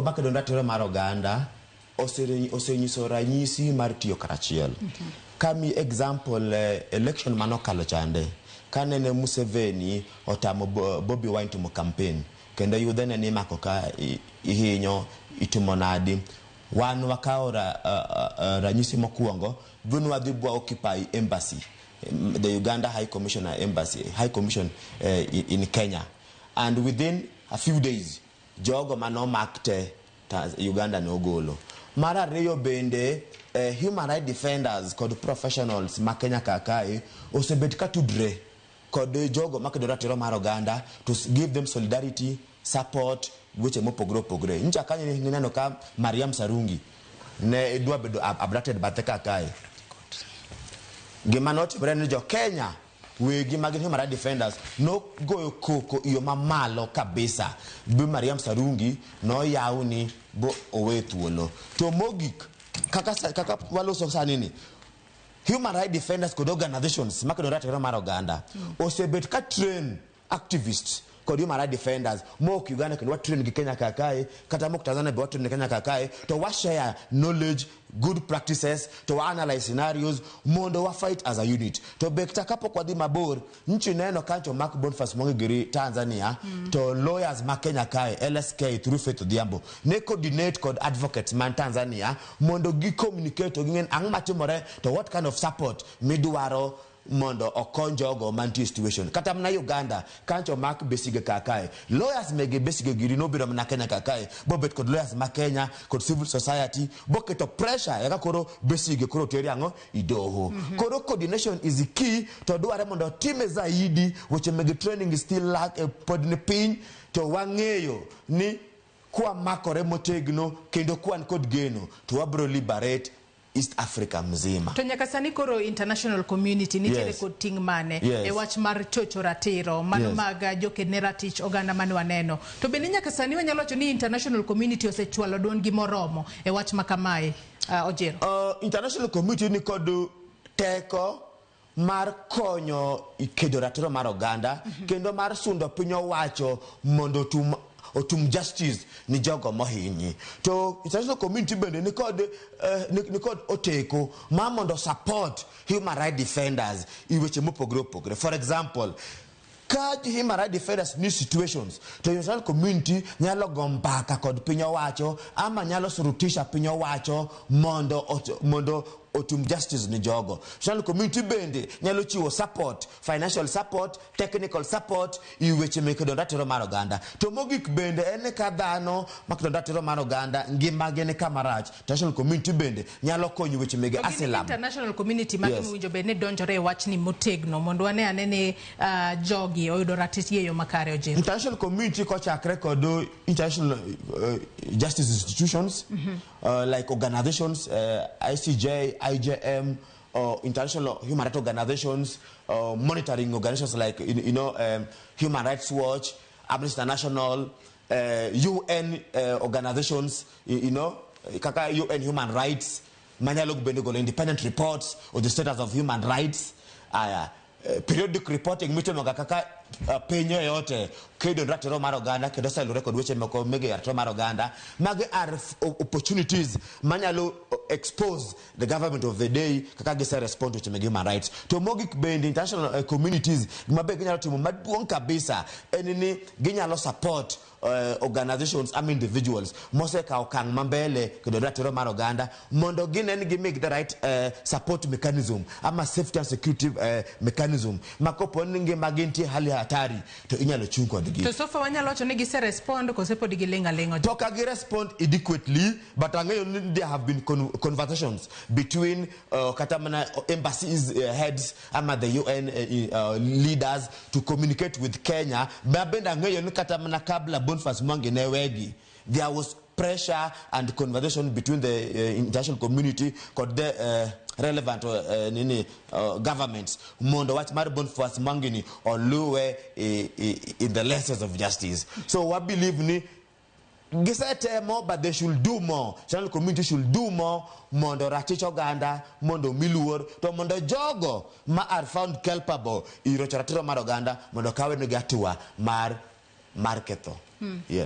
Makedo ratiro mar oganda osenyiso ranyisi mar tiyo karachiel. Kami example, election manokalo chande, kanene Museveni otamo Bobi Wine timo campaign, kendo yudhe ne ni imako ka ihinyo itimo nadi, wan wakawo ranyisi mokwongo bin wadhi bwa occupy embassy, the Uganda High Commissioner embassy, High Commission in Kenya, and within a few days jogo manomak te Uganda nogolo. Mar ariyo bende, human rights defenders kod professionals ma Kenya kakae osebet ka tudre kod jogo makedo ratiro mar oganda to give them solidarity support, weche mopogore opogore. Ncha kanyo nineno ka Mariam Sarungi ne dwa bedo abducted bathe kakae. Gima notimore ni jo Kenya wegi magin human rights defenders nogoyo koko iyo mamalo kabisa bi Mariam Sarungi noyawni bo owe thuolo. To mogik, kaka waloso sani ni human rights defenders kod organizations makedo ratiro mar oganda osebet ka train activists kod human rights defenders mok Uganda, kendo watrain gi Kenya kakae, kata mok Tanzania be watrain gi Kenya kakae, to wa share knowledge, good practices, to wa analyze scenarios mondo wa fight as a unit. To bekta kapok wadhi mabor, nchi neno kancho mak Boniface Mwangi giri Tanzania, to lawyers ma Kenya kae, LSK through Faith Odhiambo, ne coordinate kod advocates man Tanzania mondo gi communicate to ging'e ang'o matimore, to what kind of support midwaro mondo okony jogo mantie situation. Kata mana Uganda kancho mak Besigye kakae, lawyers mege Besigye giri nobiro mana Kenya kakae bobet kod lawyers ma Kenya kod civil society boketo pressure eka koro Besigye koro teri ang'o idoho. Koro coordination is key, to dware mondo time zaidi. Weche mege training still lack, pod ni piny, to wang'eyo ni kwamakore motegno kendo kwan kod geno to wabro liberate East Africa mzima. To nyaka sani koro international community nitiere kod ting' mane e wach mar chocho ratiro mano mag joked ne ratich oganda mane waneno? To bende nyaka sani wanyalo wacho ni international community osechwalo duondgi moromo e wach ma kamae, Ojiro? International community ni kod teko mar konyo kedo ratiro mar oganda kendo mar sundo piny owacho mondo otum justice ni jogo mohinyi. To international community bende ni kod oteko mar mondo support human rights defenders i weche mopogore opogore. For example, ka human rights defenders ni situations, to international community nyalo go mbaka kod piny owacho ama nyalo surutisha piny owacho mondo otum justice ni jogo. International community bende nyalo chiwo support, financial support, technical support i weche mek ratiro mar oganda. To mogik bende en ni ka dhano makedo ratiro mar oganda ngimagi ni kama rach, international community bende nyalo konyo weche mege To gin asylum. International community mage mowinjo bed ni donjore e wachni motegno mondo wane ane ni jogi oyudo ratichgi e yo makare, Ojiro? International community kochakre kod international justice institutions, like organizations, ICJ, IJM, international human rights organizations, monitoring organizations like Human Rights Watch, Amnesty International, UN organizations, kaka UN Human Rights, manyalo bende golo independent reports on the status of human rights. Aya, periodic reporting mitimoga kaka piny yoyote kedo ratiro mar oganda kendo oselure kod weche moko mege ratiro mar oganda. Magi are opportunities manyalo expose the government of the day kaka gise respond to weche mag human rights. To mogik bende, international communities gima be ginyalo timo maduong' kabisa en ni ginyalo support organizations ama individuals mosekawo okang' mambele kedo ratiro mar oganda mondo gine ni gimig the right support mechanism ama safety and security mechanism ma kopo ni ngima gi nitie hali hatari to inyalo chung kodgi. To so far wanyalo wacho ni gise respond kose pod giling' aling'a? Pok gi respond adequately, but ang'eyo ni there have been conversations between kata mana embassies heads ama the UN leaders to communicate with Kenya. Ma bende ang'eyo ni kata mana kabla Boniface Mwangi ne wegi, there was pressure and conversation between the international community kod the relevant nini governments mondo wach mar Boniface Mwangi ni oluwe in the lenses of justice. So wa believe ni gisetemo, but they should do more. International community should do more mondo ratich oganda mondo omi luor, to mondo jogo ma are found culpable i rocho ratiro mar oganda mondo kawe negi hatua mar ketho. Yes.